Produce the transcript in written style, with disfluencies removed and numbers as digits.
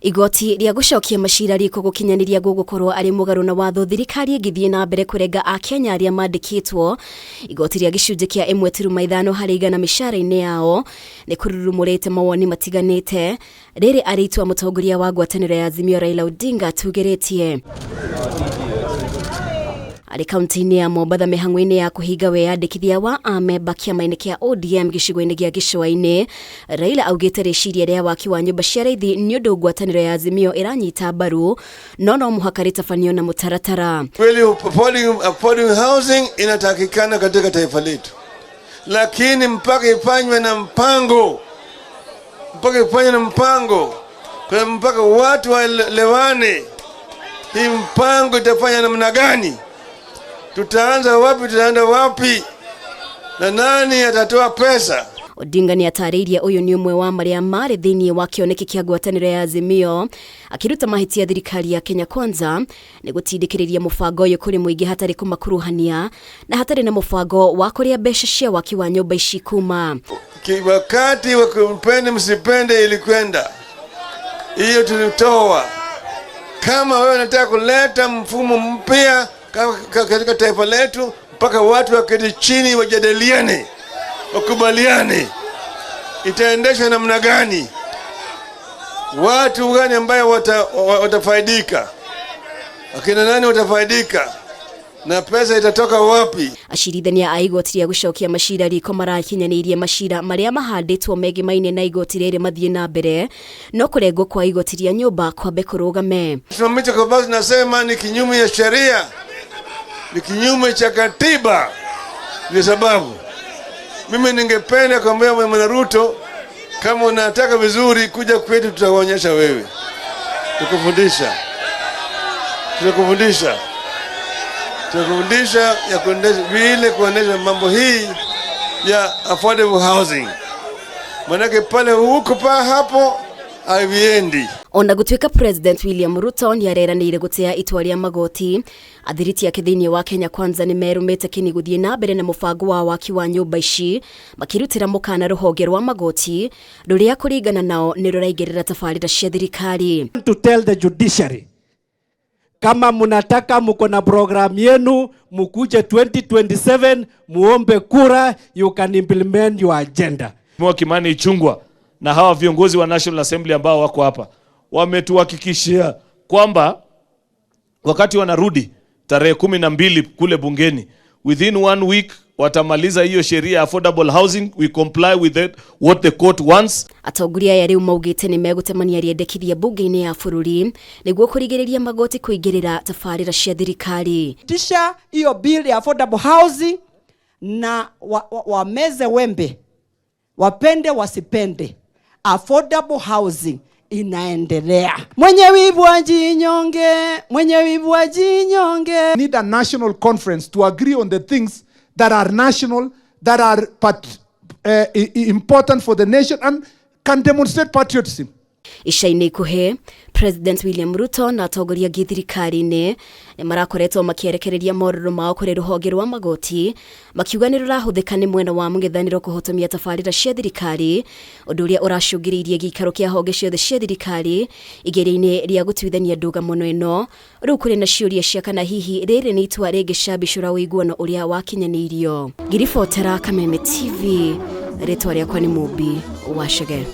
Igoti rĩa gũcokia macira riko gũkinyanĩria gũgũkorwo arĩ mũgarũ na watho thirikari ĩngĩthiĩ na mbere kũrenga Akenya arĩa mandĩkĩtwo igoti rĩa gĩcunjĩ kĩa 1.5 harĩ igana mĩcara-inĩ yao nĩ kũrurumũrĩte mawoni matiganĩte. Rĩrĩ arĩ itua mũtongoria wa ngwatanĩro ya Azimio Raila Odinga atugĩrĩtie. Arĩ kaunti-inĩ ya Mombatha mĩhang'o-inĩ ya kũhinga wĩyandĩkithia wa amemba kĩama-inĩ kĩa ODM gĩcigo-inĩ gĩa Gĩcũa-inĩ, Raila augĩte rĩciria rĩa waki wa nyũmba cia raithi nĩ ũndũ ngwatanĩro ya Azimio ĩranyita mbaru, no no mũhaka rĩtabanio na mũtaratara. Kweli affordable housing inatakikana katika taifa letu, lakini mpaka ifanywe na mpango, mpaka ifanywe na mpango, kwa mpaka watu waelewane, hii mpango itafanya namna gani, tutaanza wapi, tutaenda wapi, na nani atatoa pesa. Odinga nĩ atarĩirie ũyũ nĩ ũmwe wa marĩa marĩ thĩinĩ wa kĩoneki kĩa ngwatanĩro ya Azimio, akĩruta mahĩtia thirikari ya Kenya Kwanza nĩ gũtindĩkĩrĩria mũbango ũyũ kũrĩ mũingĩ hatarĩ kũmakuruhania na hatarĩ na mũbango wa kũrĩa mbeca cia waki wa nyũmba ici kuma. Wakati wa kumpende msipende ilikwenda hiyo, tulitoa. Kama wewe unataka kuleta mfumo mpya katika taifa letu, mpaka watu waketi chini wajadiliane, wakubaliane itaendeshwa namna gani, watu gani ambayo watafaidika, akina nani watafaidika na pesa itatoka wapi? Acirithania a igoti rĩa gũcokia macira riko marakinyanĩirie macira marĩa mahandĩtwo megimaine na igoti rĩrĩ mathiĩ na mbere, no kũrengwo kwa igoti rĩa nyũmba kwambe kũrũgame. Simamisha kwa sababu tunasema ni kinyume ya sheria, ni kinyume cha katiba. Ndio sababu mimi ningependa kuambia Bwana Ruto, kama unataka vizuri kuja kwetu, tutakuonyesha wewe, tukufundisha, tutakufundisha, tutakufundisha ya kuendesha vile kuendesha mambo hii ya affordable housing, manake pale huko pa hapo haviendi. Ona gũtuĩka President William Ruto nĩ areranĩire gũtĩa itua rĩa magoti, athiriti ake thĩinĩ wa Kenya Kwanza nĩ merũmĩte kĩni gũthiĩ na mbere na mũbango wa waki wa nyũmba ici, makĩrutĩra mũkana rũhonge rwa magoti rũrĩa kũringana nao nĩ rũraingĩrĩra tabarĩra cia thirikari. To tell the judiciary, kama mnataka mko na program yenu, mukuje 2027 muombe kura, you can implement your agenda. Mheshimiwa Kimani Ichung'wah na hawa viongozi wa National Assembly ambao wako hapa wametuhakikishia kwamba wakati wanarudi tarehe 12 kule bungeni, within one week watamaliza hiyo sheria ya affordable housing. We comply with it, what the court wants. Atongoria aya rĩu maugĩte nĩ megũtemania rĩendekithia mbunge-inĩ ya bũrũri nĩguo kũrigĩrĩria magoti kũingĩrĩra tabarĩra cia thirikari. Tisha hiyo bill ya affordable housing na wameze wembe, wapende wasipende, affordable housing inaendelea. Mwenye wivu ajinyonge, mwenye wivu ajinyonge. Need a national conference to agree on the things that are national, that are important for the nation and can demonstrate patriotism. Ica-inĩ ikuhĩ President William Ruto na atongoria angĩ thirikari-inĩ nĩ marakoretwo makĩerekereria morũrũ mao kũrĩ rũhonge rwa magoti, makiuga nĩ rũrahũthĩka nĩ mwena wa mũng'ethanĩro kũhotomia tabarĩra cia thirikari, ũndũ ũrĩa ũracũngĩrĩirie gĩikaro kĩa honge ciothe cia thirikari igeria-inĩ rĩa gũtuithania ndũgamo ĩno. Rĩu kũrĩ na ciũria cia kana hihi rĩrĩ nĩ itua rĩngĩcambicũra ũiguano ũrĩa wakinyanĩirio. Ngiribotera Kameme TV, rĩtwa rĩakwa nĩ Mũmbi wa Chege.